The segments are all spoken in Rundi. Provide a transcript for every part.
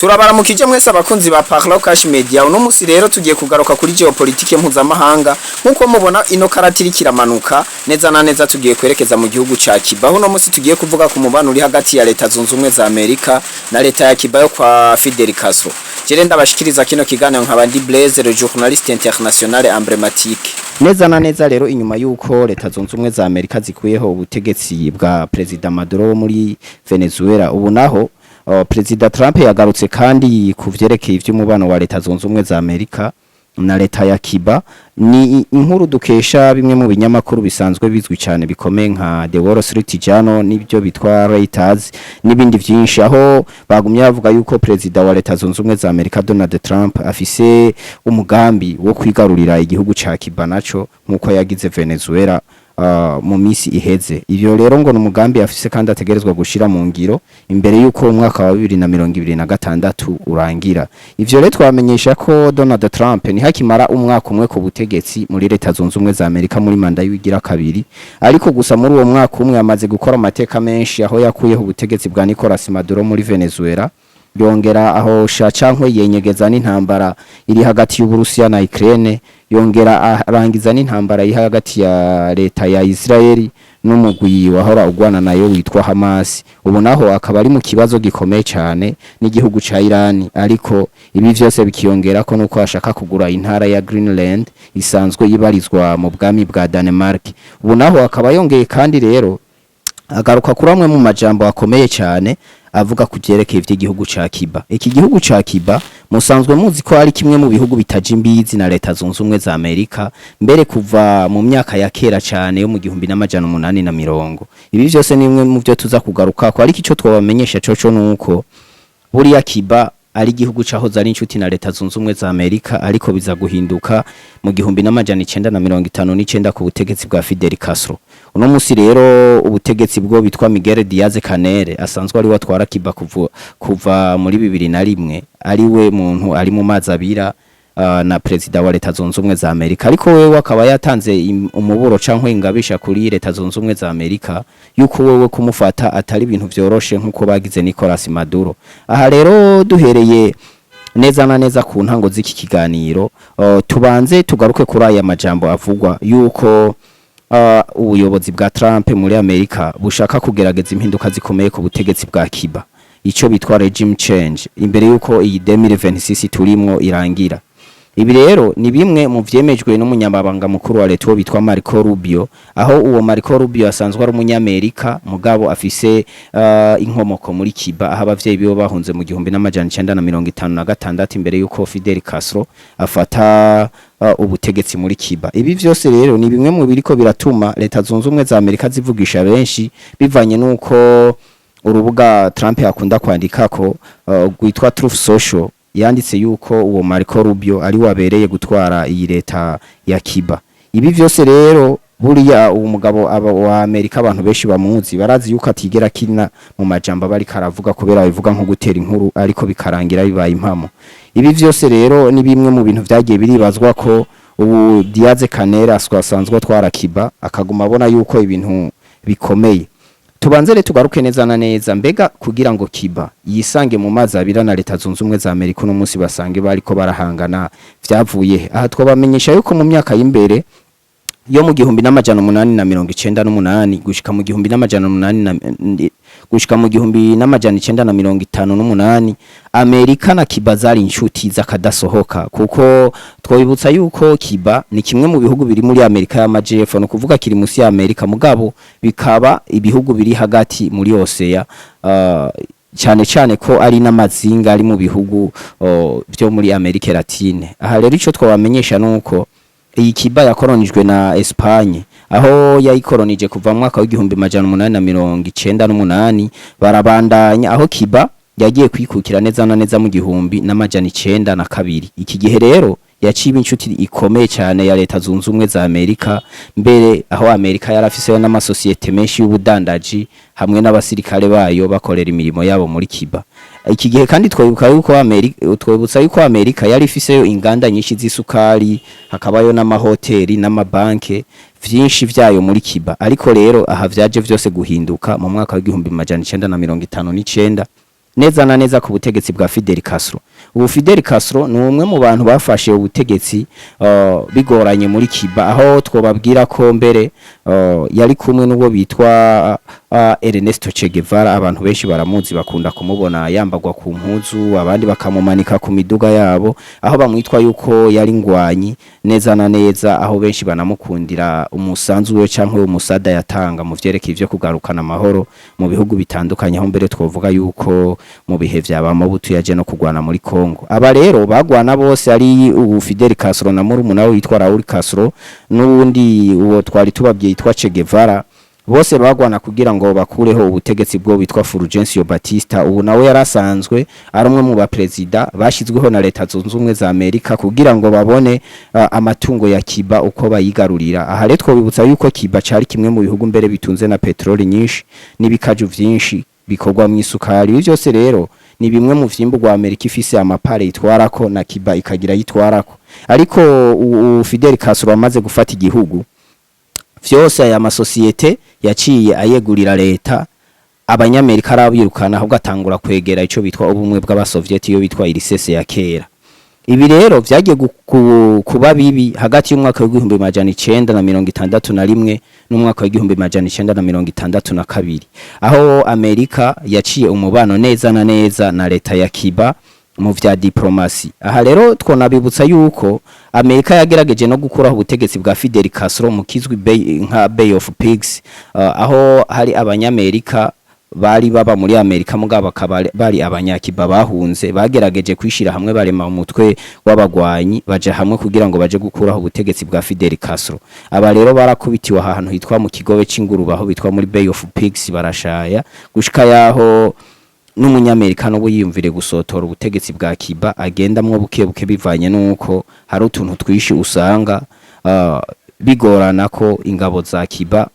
Turabaramukije mwese abakunzi ba Parlo Cash Media. Uno musi rero tugiye kugaruka kuri geopolitique mpuzamahanga. Nkuko mubona ino karati iriko iramanuka neza na neza, tugiye kwerekeza mu gihugu ca Cuba, aho uno musi tugiye kuvuga ku mubano uri hagati ya Leta Zunze Ubumwe za Amerika na leta ya Cuba yo kwa Fidel Castro. Jere ndabashikiriza kino kiganiro nkaba ndi Blaise, le journaliste international emblématique. Neza na neza rero, inyuma yuko Leta Zunze Ubumwe za Amerika zikuyeho ubutegetsi bwa Perezida Maduro wo muri Venezuela, ubu naho Perezida Trump yagarutse kandi ku vyerekeye ivy'umubano wa Leta Zunze Ubumwe za Amerika na leta ya Cuba. Ni inkuru dukesha bimwe mu binyamakuru bisanzwe bizwi cyane bikomeye nka The Wall Street Journal n'ibyo bitwa Reuters n'ibindi vyinshi, aho bagumye bavuga yuko Perezida wa Leta Zunze Ubumwe za Amerika Donald Trump afise umugambi wo kwigarurira igihugu ca Cuba naco nkuko yagize Venezuela mu misi iheze. Ivyo rero ngo ni umugambi afise kandi ategerezwa gushira mu ngiro imbere yuko umwaka wa 2026 urangira. Ivyo rero twamenyesha ko Donald Trump ntihakimara umwaka umwe ku butegetsi muri Leta Zunze Ubumwe za Amerika muri manda yigira kabiri, ariko gusa muri uwo mwaka umwe amaze gukora amateka menshi, aho yakuyeho ubutegetsi bwa Nicolas Maduro muri Venezuela, yongera aho cankwe yenyegeza n'intambara iri hagati y'Uburusiya na Ukraine, yongera arangiza n'intambara iri hagati ya leta ya Israeli n'umugwi wahora ugwana nayo witwa Hamas. Ubu naho akaba ari mu kibazo gikomeye cyane n'igihugu ca Iran, ariko ibi vyose bikiyongera ko nuko ashaka kugura intara ya Greenland isanzwe ibarizwa mu bwami bwa Denmark. Ubu naho akaba yongeye kandi rero agaruka kuri amwe mu majambo akomeye cyane avuga ku vyerekeye ivy'igihugu ca Cuba. Iki gihugu ca Cuba musanzwe muzi ko ari kimwe mu bihugu bitaja imbizi na Leta Zunze Ubumwe za Amerika, mbere kuva mu myaka ya kera cyane yo mu 1840. Ibi vyose ni bimwe mu vyo tuza kugarukako, ariko ico twobamenyesha coco nuko buriya Cuba ari igihugu cahoze ari inshuti na Leta Zunze Ubumwe za Amerika, ariko biza guhinduka mu 1959 ku butegetsi bwa Fidel Castro. Uno musi rero ubutegetsi bwo bitwa Miguel Diaz Canel, asanzwe ari watwara Cuba kuva muri 2001, ari we muntu ari mu mazi abira na Perezida wa Leta Zunze Ubumwe za Amerika, ariko wewe akaba yatanze umuburo canke ingabisha kuri Leta Zunze Ubumwe za Amerika yuko wewe kumufata atari ibintu vyoroshe nkuko bagize Nicolas Maduro. Aha rero duhereye neza na neza ku ntango z'iki kiganiro, tubanze tugaruke kuri aya majambo avugwa yuko ubuyobozi bwa Trump muri Amerika bushaka kugerageza impinduka zikomeye ku butegetsi bwa Cuba, ico bitwa regime change, imbere yuko iyi 2026 turimwo irangira. Ibi rero ni bimwe mu vyemejwe n'umunyamabanga mukuru wa leta wo bitwa Marco Rubio, aho uwo Marco Rubio asanzwe ari umunyamerika mugabo afise inkomoko muri Cuba, aho abavyeyi biwe bahunze mu 1956 imbere yuko Fidel Castro afata ubutegetsi muri Cuba. Ibi vyose rero ni bimwe mu biriko biratuma Leta Zunze Ubumwe za Amerika zivugisha benshi, bivanye nuko urubuga Trump yakunda kwandikako rwitwa Truth Social yanditse yuko uwo Marco Rubio ari wabereye gutwara iyi leta ya Cuba. Ibi vyose rero, buriya uwo mugabo aba wa Amerika abantu benshi bamuzi, barazi yuko atigera kina mu majambo bari karavuga, kubera bivuga nko gutera inkuru ariko bikarangira bibaye impamo. Ibi vyose rero ni bimwe mu bintu vyagiye biribazwa ko ubu Diaz Canel asanzwe atwara Cuba akaguma abona yuko ibintu bikomeye. Tubanze rero tugaruke neza na neza, mbega kugira ngo Cuba yisange mu mazi abira na Leta Zunze Ubumwe za Amerika uno munsi basange bariko barahangana, vyavuye he? Aha twabamenyesha yuko mu myaka y'imbere yo mu 1898 gushika mu gihumbi n'amajana umunani na gushika mu 1958, Amerika na Cuba zari inshuti z'akadasohoka, kuko twibutsa yuko Cuba ni kimwe mu bihugu biri muri Amerika y'Amajepfo, no kuvuga kiri musi ya Amerika, mugabo bikaba ibihugu biri hagati muri Oseya, cyane cyane ko ari n'amazinga ari mu bihugu byo muri Amerika Latine. Aha rero ico twabamenyesha nuko iyi Cuba yakoronijwe na Espagne, aho yayikoronije kuva mu mwaka w'1898, barabandanya, aho Cuba yagiye kwikukira neza na neza mu 1902. Iki gihe rero yaciye inshuti ikomeye cyane ya Leta Zunze Ubumwe za Amerika, mbere aho Amerika yarafiseyo n'amasosiyete menshi y'ubudandaji hamwe n'abasirikare bayo bakorera imirimo yabo muri Cuba. Iki gihe kandi twibuka yuko Amerika, twibutsa yuko Amerika yari ifiseyo inganda nyinshi z'isukari, hakabayo n'amahoteli n'amabanke vyinshi vyayo muri Cuba. Ariko rero aha vyaje vyose guhinduka mu mwaka w'1959. neza na neza ku butegetsi bwa Fidel Castro. Ubu Fidel Castro ni umwe mu bantu bafashe ubutegetsi bigoranye muri Cuba, aho twobabwira ko mbere yari kumwe n'uwo bitwa Ernesto Che Guevara. Abantu benshi baramuzi, bakunda kumubona yambagwa ku mpuzu, abandi bakamumanika ku miduga yabo, aho bamwitwa yuko yari ngwanyi neza na neza, aho benshi banamukundira umusanzu we canke umusada yatanga mu vyerekeye ivyo kugarukana amahoro mu bihugu bitandukanye, aho mbere twovuga yuko mu bihe vya ba Mobutu yaje no kugwana muri Congo. Aba rero bagwana bose, ari ubu Fidel Castro na murumuna we witwa Raul Castro n'uwundi uwo twari tubabwiye yitwa Che Guevara, bose bagwana kugira ngo bakureho ubutegetsi bwo witwa Fulgencio Batista. Ubu nawe yarasanzwe ari umwe mu baperezida bashyizweho na Leta Zunze Ubumwe za Amerika kugira ngo babone amatungo ya Cuba uko bayigarurira. Aha rero twobibutsa yuko Cuba cari kimwe mu bihugu mbere bitunze na peteroli nyinshi n'ibikaju vyinshi bikorwa mu isukari. Ibi byose rero ni bimwe mu vyimburwa Amerika ifise amapare itwarako, na Cuba ikagira yitwarako. Ariko Fidel Castro amaze gufata igihugu, vyose aya masosiyete yaciye ayegurira leta, Abanyamerika arabirukana, ahubwo atangura kwegera ico bitwa Ubumwe bw'Abasovieti, iyo bitwa URSS ya kera. Ibi rero vyagiye kuba bibi hagati y'umwaka w'1961 n'umwaka w'1962, aho Amerika yaciye umubano neza na neza na leta ya Cuba mu vya diplomasi. Aha rero twonabibutsa yuko Amerika yagerageje no gukuraho ubutegetsi bwa Fidel Castro mu kizwi nka Bay of Pigs, aho hari Abanyamerika bari baba muri Amerika mugabo bakaba bari Abanyakiba bahunze, bagerageje kwishira hamwe, barema umutwe w'abagwanyi, baja hamwe kugira ngo baje gukuraho ubutegetsi bwa Fidel Castro. Aba rero barakubitiwe ahantu hitwa mu kigobe c'ingurube, aho bitwa muri Bay of Pigs, barashaya gushika yaho n'Umunyamerika n'ubu yiyumvire gusotora ubutegetsi bwa Cuba agendamwo buke buke, bivanye n'uko hari utuntu twishi usanga bigorana ko ingabo za Cuba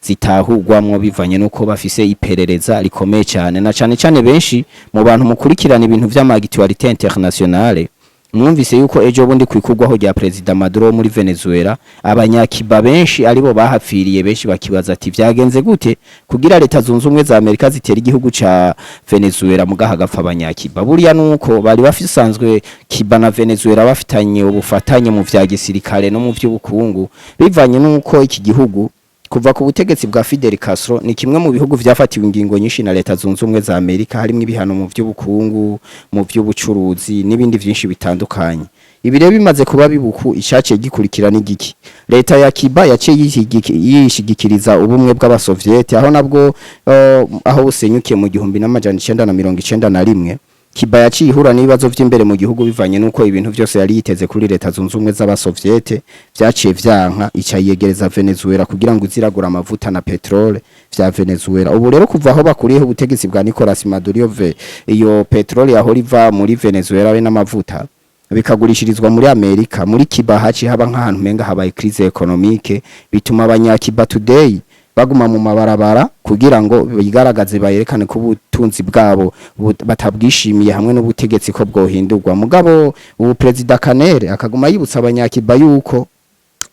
zitahurwamwo, bivanye n'uko bafise iperereza rikomeye cyane. Na cane cane benshi mu bantu mukurikirana ibintu vy'ama actualité internationale, mwumvise yuko ejo bundi kwikurwaho rya Perezida Maduro wo muri Venezuela, Abanyakiba benshi aribo bahapfiriye. Benshi bakibaza ati vyagenze gute kugira Leta Zunze Ubumwe za Amerika zitera igihugu ca Venezuela mugaha hagapfa Abanyakiba? Buriya nuko bari bafisanzwe Cuba na Venezuela bafitanye ubufatanye mu vya gisirikare no mu vy'ubukungu, bivanye nuko iki gihugu kuva ku butegetsi bwa Fidel Castro ni kimwe mu bihugu vyafatiwe ingingo nyinshi na Leta Zunze Ubumwe za Amerika, harimwo ibihano mu vy'ubukungu, mu vy'ubucuruzi n'ibindi vyinshi bitandukanye. Ibi rero bimaze kuba bibuku, icaciye gikurikira n'igiki? Leta ya Cuba yaciye yishigikiriza Ubumwe bw'Abasoviete, aho nabwo aho busenyukiye mu 1991, Cuba yaciye ihura n'ibibazo vy'imbere mu gihugu, bivanye nuko ibintu vyose yari yiteze kuri Leta Zunze Ubumwe z'Abasoviete vyaciye vyanka, ica yegereza Venezuela kugira ngo iziragura amavuta na petrole vya Venezuela. Ubu rero kuva aho bakuriyeho ubutegetsi bwa Nicolas Maduro, iyo petrole yahora iva muri Venezuela be n'amavuta bikagurishirizwa muri Amerika, muri Cuba haci haba nk'ahantu menga habaye crise économique, bituma Abanyakiba today baguma mu mabarabara kugira ngo bigaragaze, bayerekane ko ubutunzi bwabo batabwishimiye hamwe n'ubutegetsi ko bwohindurwa. Mugabo ubu Perezida Canel akaguma yibutsa Abanyakiba yuko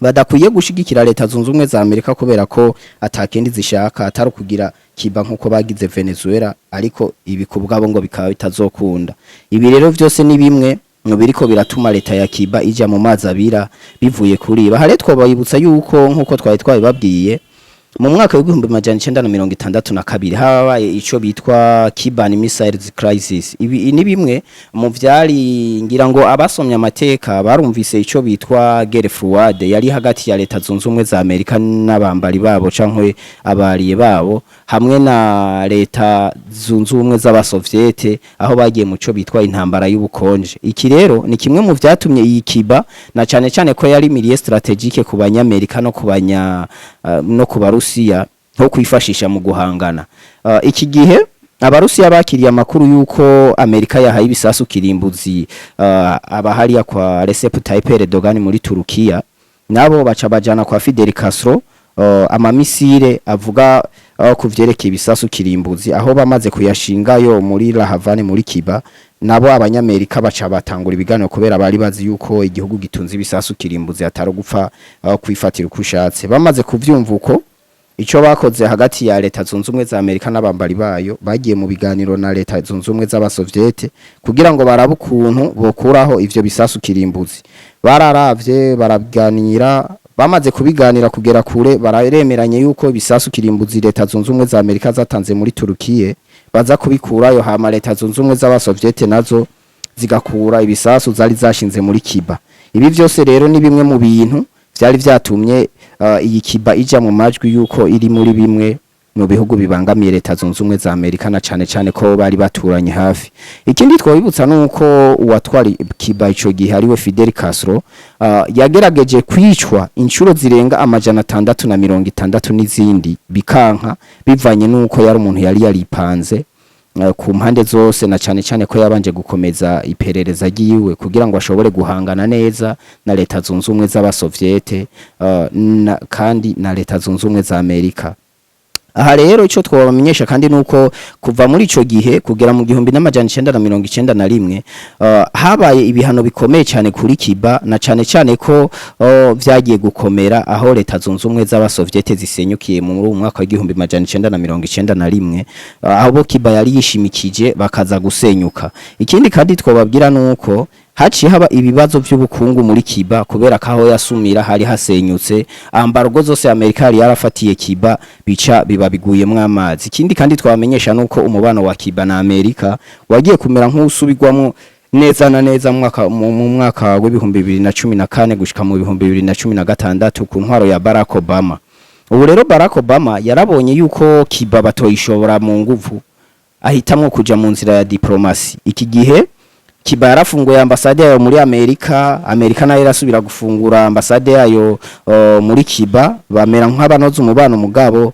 badakwiye gushigikira Leta Zunze Ubumwe za Amerika, kubera ko atakindi zishaka atari kugira Cuba nkuko bagize Venezuela, ariko ibi ku bwabo ngo bikaba bitazokunda. Ibi rero vyose ni bimwe mu biriko biratuma leta ya Cuba ija mu mazi abira bivuye kuri iba. Hare twobayibutsa yuko nkuko twari twabibabwiye, mu mwaka w'1962 habaye ico bitwa Cuban Missiles Crisis. Ibi ni bimwe mu vyari, ngira ngo abasomye amateka barumvise ico bitwa guerre froide yari hagati ya Leta Zunze Ubumwe za Amerika n'abambari babo cankwe abariye babo, hamwe na Leta Zunze Ubumwe z'Abasoviete, aho bagiye mu co bitwa intambara y'ubukonje. Iki rero ni kimwe mu vyatumye iyi Cuba, na cane cane ko yari milieu stratégique ku Banyamerika no ku Barusiya nko kwifashisha mu guhangana. Iki gihe Abarusiya bakiriye amakuru yuko Amerika yahaye ibisasu kirimbuzi abahariya kwa Recep Tayyip Erdogan muri Turukiya, nabo baca bajana kwa Fidel Castro ama missiles avuga ku vyerekeye ibisasu kirimbuzi. Aho bamaze kuyashingayo muri La Havane muri Cuba, nabo Abanyamerika baca batangura ibiganiro, kubera bari bazi yuko igihugu gitunze ibisasu kirimbuzi atari gupfa kwifatira uko ushatse. Bamaze kuvyumva uko, Ico bakoze hagati ya Leta Zunze Ubumwe za Amerika n'abambari bayo, bagiye mu biganiro na Leta Zunze Ubumwe z'Abasoviete kugira ngo barabe ukuntu bokuraho ivyo bisasu kirimbuzi. Bararavye, baraganira, bamaze kubiganira kugera kure, bararemeranye yuko ibisasu kirimbuzi Leta Zunze Ubumwe za Amerika zatanze muri Turukiye baza kubikurayo, hama Leta Zunze Ubumwe z'Abasoviete nazo zigakura ibisasu zari zashinze muri Cuba. Ibi vyose rero ni bimwe mu bintu vyari vyatumye iyi Cuba ija mu majwi yuko iri muri bimwe mu bihugu bibangamiye Leta Zunze Ubumwe za Amerika, na cane cane ko bari baturanye hafi. Ikindi twabibutsa nuko uwatwari Cuba ico gihe, ariwe Fidel Castro, yagerageje kwicwa inshuro zirenga 660 n'izindi bikanka, bivanye nuko yari umuntu yari yaripanze ku mpande zose, na cane cane ko yabanje gukomeza iperereza ryiwe kugira ngo ashobore guhangana neza na Leta Zunze Ubumwe z'Abasoviete kandi na Leta Zunze Ubumwe za Amerika. Aha rero ico twabamenyesha kandi nuko kuva muri ico gihe kugera mu 1991 habaye ibihano bikomeye cyane kuri Cuba, na cane cane ko vyagiye gukomera aho Leta Zunze Ubumwe z'Abasoviete zisenyukiye muri uwo mwaka wa 1991, aho bo Cuba yari yishimikije bakaza gusenyuka. Ikindi kandi twababwira nuko haciye haba ibibazo by'ubukungu muri Cuba kubera ko aho yasumira hari hasenyutse, embargo zose Amerika yari yarafatiye Cuba bica biba biguyemwo amazi. Ikindi kandi twabamenyesha nuko umubano wa Cuba na Amerika wagiye kumera nk'usubirwamo neza na neza mu mwaka wa 2014 gushika mu 2016 ku ntwaro ya Barack Obama. Ubu rero Barack Obama yarabonye yuko Cuba batoyishobora mu nguvu, ahitamwo kuja mu nzira ya diplomasi. Iki gihe Cuba yarafunguye ambasade yayo muri Amerika, Amerika nayo irasubira gufungura ambasade yayo muri Cuba, bamera nk'abanoza umubano. Mugabo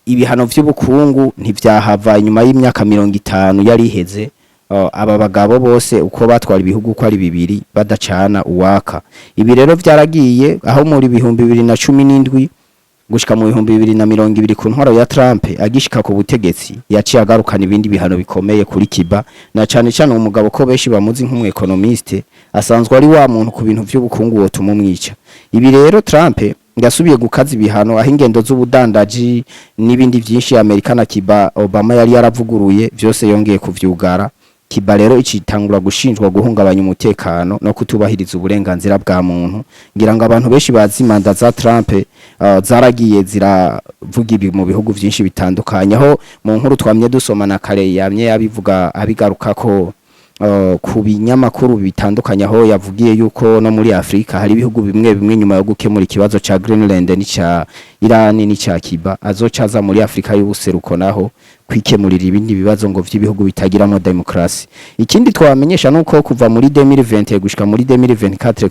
ibihano vy'ubukungu ntivyahava. Inyuma y'imyaka 50 yari iheze, aba bagabo bose uko batwara ibihugu uko ari bibiri badacana uwaka. Ibi rero vyaragiye aho muri 2017 gushika mu 2020 ku ntwaro ya Trump agishika ku butegetsi, yaciye agarukana ibindi bihano bikomeye kuri Cuba, na cane cane uwo mugabo ko benshi bamuzi nk'umu économiste, asanzwe ari wa muntu ku bintu vy'ubukungu wotuma umwica. Ibi rero Trump yasubiye gukaza ibihano, aho ingendo z'ubudandaji n'ibindi vyinshi Amerika na Cuba Obama yari yaravuguruye vyose yongeye kuvyugara. Cuba rero icitangura gushinjwa guhungabanya umutekano no kutubahiriza uburenganzira bwa muntu. Ngira ngo abantu benshi bazi manda za Trump zaragiye ziravuga ibi mu bihugu vyinshi bitandukanye, aho mu nkuru twamye dusoma na kare yamye yabivuga, abigaruka ko ku binyamakuru bitandukanye, aho yavugiye yuko no muri Afrika hari ibihugu bimwe bimwe nyuma yo gukemura ikibazo ca Greenland n'ica Iran n'ica Cuba, azocaza muri Afrika y'ubuseruko naho kwikemurira ibindi bibazo ngo vy'ibihugu bitagiramo demokrasi. Ikindi twabamenyesha nuko kuva muri 2020 gushika muri 2024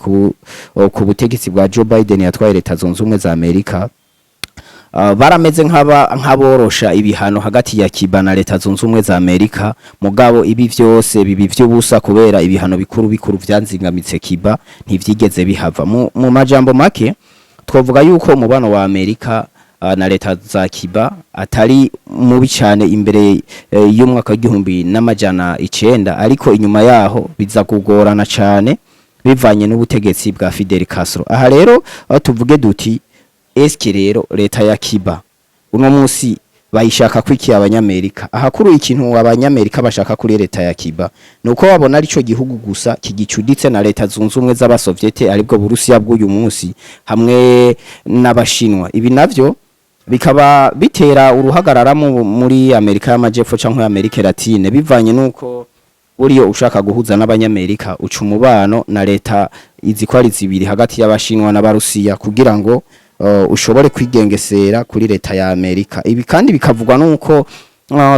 ku butegetsi bwa Joe Biden yatwaye Leta Zunze Ubumwe za Amerika, barameze nk'aborosha ibihano hagati ya Cuba na Leta Zunze Ubumwe za Amerika. Mugabo ibi vyose bibi vy'ubusa kubera ibihano bikuru bikuru vyanzingamitse Cuba ntivyigeze bihava. Mu majambo make twovuga yuko umubano wa Amerika na leta za Cuba atari mubi cyane imbere y'umwaka wa 1900, ariko inyuma yaho biza kugorana cyane bivanye n'ubutegetsi bwa Fidel Castro. Aha rero aho tuvuge duti: eske rero leta ya Cuba uno munsi bayishaka kwiki Abanyamerika? Ahakuru ikintu Abanyamerika bashaka kuri leta ya Cuba nuko babona arico gihugu gusa kigicuditse na Leta Zunze Ubumwe z'Abasoviete, aribwo Burusiya bw'uyu munsi, hamwe n'Abashinwa. Ibi navyo bikaba bitera uruhagarara muri Amerika y'Amajepfo canke Amerika Latine, bivanye nuko buriyo ushaka guhuza n'Abanyamerika uca umubano na leta izi ko ari zibiri hagati y'Abashinwa n'Abarusiya kugira ngo ushobore kwigengesera kuri leta ya Amerika. Ibi kandi bikavugwa nuko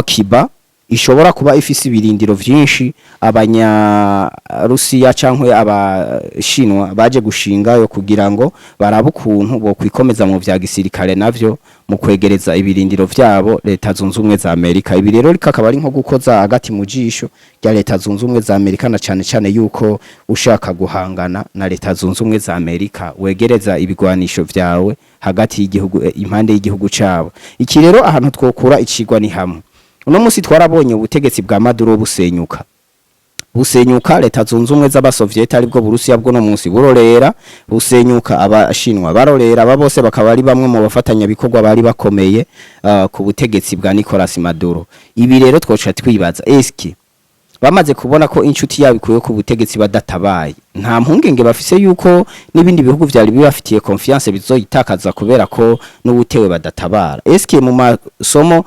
Cuba ishobora kuba ifise ibirindiro vyinshi Abanyarusiya canke Abashinwa baje gushingayo kugira ngo barabe ukuntu bokwikomeza mu vya gisirikare, navyo mu kwegereza ibirindiro vyabo Leta Zunze Ubumwe za Amerika. Ibi rero kakaba ari nko gukoza agati mu jisho rya Leta Zunze Ubumwe za Amerika, na cane cane yuko ushaka guhangana na Leta Zunze Ubumwe za Amerika wegereza ibigwanisho vyawe hagati y'igihugu, impande y'igihugu cabo. Iki rero ahantu twokura icigwa ni hamwe. Uno musi twarabonye ubutegetsi bwa Maduro busenyuka. Busenyuka Leta Zunze Ubumwe z'Abasovieti, aribwo Burusiya bwo no munsi, burorera, busenyuka Abashinwa barorera. Aba bose bakaba ari bamwe mu bafatanyabikorwa bari bakomeye ku butegetsi bwa Nicolas Maduro. Ibi rero twoca twibaza: eske bamaze kubona ko inshuti yabo ikuye ku butegetsi badatabaye, nta mpungenge bafise yuko n'ibindi bihugu vyari bibafitiye confiance bizoyitakaza kubera ko n'ubutewe badatabara? Eske mu masomo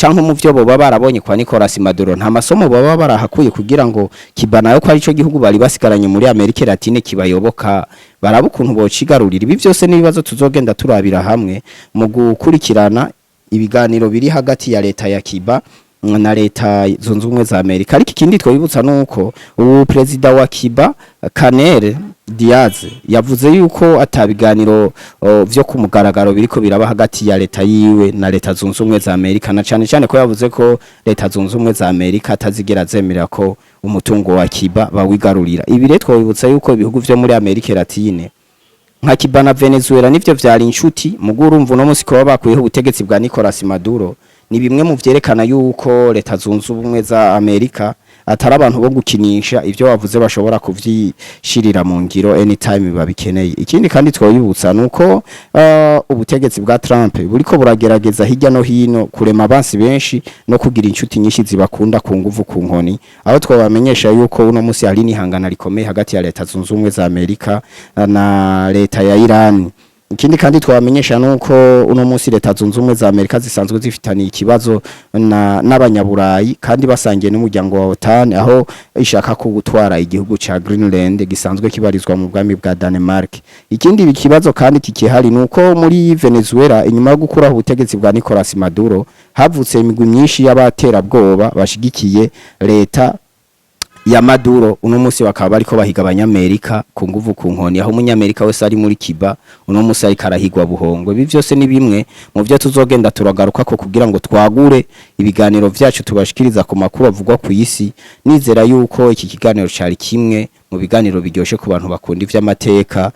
canke mu vyo boba barabonye kwa Nicolas Maduro, nta masomo baba barahakuye kugira ngo Cuba nayo, ko arico gihugu bari basigaranye muri Amerika Latine kibayoboka, baraba ukuntu bocigarurira? Ibi vyose n'ibibazo tuzogenda turabira hamwe mu gukurikirana ibiganiro biri hagati ya leta ya Cuba na Leta Zunze Ubumwe za Amerika. Ariko ikindi twibutsa nuko ubu perezida wa Cuba, Canel Diaz, yavuze yuko atabiganiro vyo ku mugaragaro biriko biraba hagati ya leta yiwe na Leta Zunze Ubumwe za Amerika, na cane cane ko yavuze ko Leta Zunze Ubumwe za Amerika atazigera zemera ko umutungo wa Cuba bawigarurira. Ibi rero twibutsa yuko ibihugu vyo muri Amerika Latine nka Cuba na Venezuela nivyo vyari inshuti. Mugu urumva uno musi kuba bakuyeho ubutegetsi bwa Nicolas Maduro ni bimwe mu vyerekana yuko Leta Zunze Ubumwe za Amerika atari abantu bo gukinisha, ivyo bavuze bashobora kuvyishirira mu ngiro anytime babikeneye. Ikindi kandi twoyibutsa nuko ubutegetsi bwa Trump buriko buragerageza hirya no hino kurema abansi benshi no kugira inshuti nyinshi zibakunda ku nguvu, ku nkoni, aho twabamenyesha yuko uno musi hari n'ihangana rikomeye hagati ya Leta Zunze Ubumwe za Amerika na leta ya Iran. Ikindi kandi twabamenyesha nuko uno munsi Leta Zunze Ubumwe za Amerika zisanzwe zifitaniye ikibazo na n'Abanyaburayi, kandi basangiye n'umuryango wa OTAN, aho ishaka ko gutwara igihugu ca Greenland gisanzwe kibarizwa mu bwami bwa Denmark. Ikindi kibazo kandi kikihari nuko muri Venezuela, inyuma yo gukuraho ubutegetsi bwa Nicolas Maduro, havutse imigwi myinshi y'abaterabwoba bashigikiye leta ya Maduro. Uno munsi bakaba bariko bahiga Abanyamerika ku nguvu, ku nkoni, aho Umunyamerika wese ari muri Cuba uno munsi ariko arahigwa buhongo. Ibi vyose ni bimwe mu vyo tuzogenda turagaruka ko kugira ngo twagure ibiganiro vyacu tubashikiriza ku makuru avugwa ku isi. Nizera yuko iki kiganiro cari kimwe mu biganiro biryoshe ku bantu bakunda ivy'amateka.